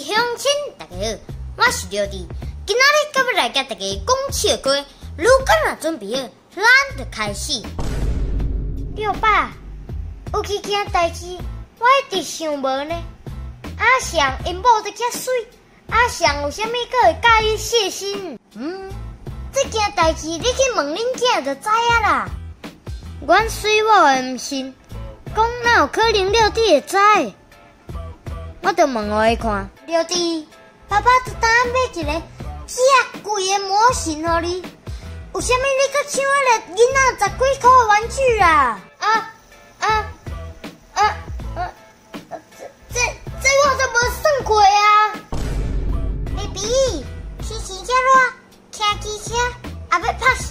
鄉親，大家好，我是劉弟。今仔日閣欲來共大家講笑話，如果若準備好，咱就開始。六爸，有幾件代誌，我一直想無呢。阿翔𪜶某這遮媠，阿翔有啥物閣會佮意謝忻？這件代誌你去問恁囝就知影啦。阮水某會毋信，講哪有可能六弟會知？我就問予伊看，六弟，爸爸這當買一个遮貴的模型予你，有啥物你閣搶彼个囡仔十幾箍的玩具啊？啊啊啊啊！這我都無算過啊！Baby，天氣遮熱，騎機車也欲曝死，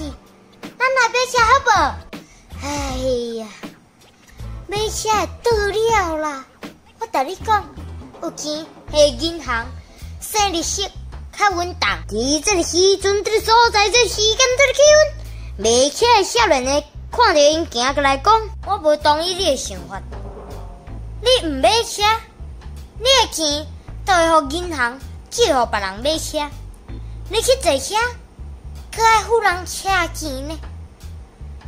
咱來買車好無？哎呀，買車會倒了啦！我共你講，有錢還銀行，生利息較穩當。佇這个時陣，這个所在，這个時間，這个氣溫，買車的少年的看著𪜶行過來講，我無同意你的想法。你毋買車，你的錢都會予銀行借予別人買車。你去坐車，閣愛付人車錢呢？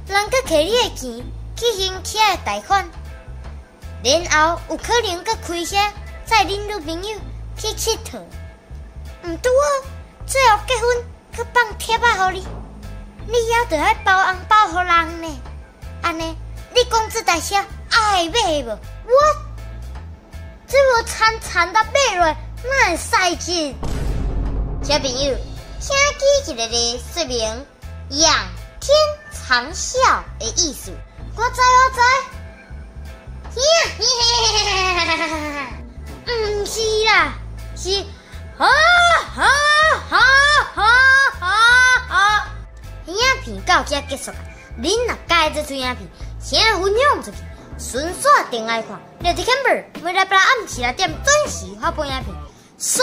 人閣摕你的錢去還車的貸款，然後有可能閣開車載恁女朋友去𨑨迌。毋拄好，最後結婚閣放帖仔予你，你以後就愛包紅包予人呢。按呢，你講這台車愛買無？我這無田田到買落，哪會使這？小朋友，請記一个咧說明仰天長嘯的意思。我知我知，毋是啦，是哈哈哈哈哈哈！影片到這結束啊！恁若佮意這齣影片，請分享出去，順紲訂愛看。六弟 Camber 每禮拜暗時6點準時發布影片，煞。